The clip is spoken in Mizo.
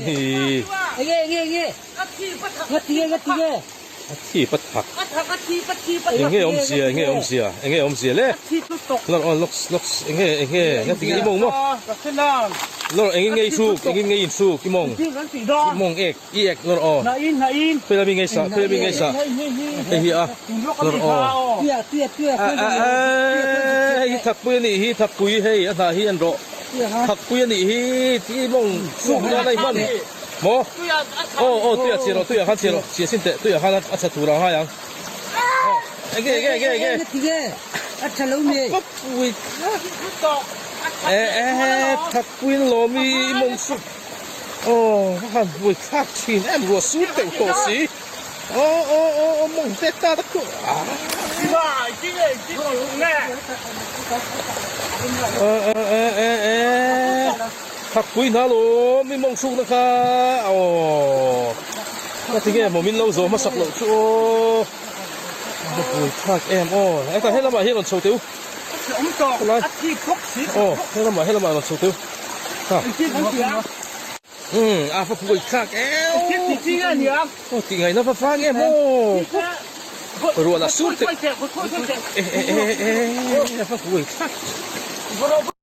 Ni. Enge enge enge. Ngati nge ngati nge. A thi pa thak. Enge awmzia enge awmzia enge awmzia le. Lor aw lawks lawks enge enge ngati nge i mawng maw. Lor engin nge i hruk engin nge i inhruk i mawng i mawng ek i ek lor aw. Khawi lami nge i sah khawi lami nge i sah hei hi a lor aw. A a a hei hi thakpui a nih hi thakpui hei a hnah hi an rawh. Thakpui a nih hi tih mawng suk nan a i hman maw? Aw aw tuiah chhiah rawh tuiah khan chhiah rawh chhiah sin teh tuiah khan a chha tur ang hai ang. Aw enge enge enge enge. Enge a tha lo mi. A pui e e thakpui in lawm i mawng suk aw ka han pui thlak thin em ruah sur teuh tawh si aw aw aw aw mawng te ta ta khu ah. Thakpui hna lo mi mawng hrukna kha aw ka ti nge maw min lo zawh hmasak loh chu aw a pui thlak em aw hetah he lamah hian rawn chho teh u helai aw he lamah he lamah rawn chho teh u ha umm a va pui thlak em aw tih ngaihna va vang em aw ruah lah sur teh eh eh eh eh a va pui thlak.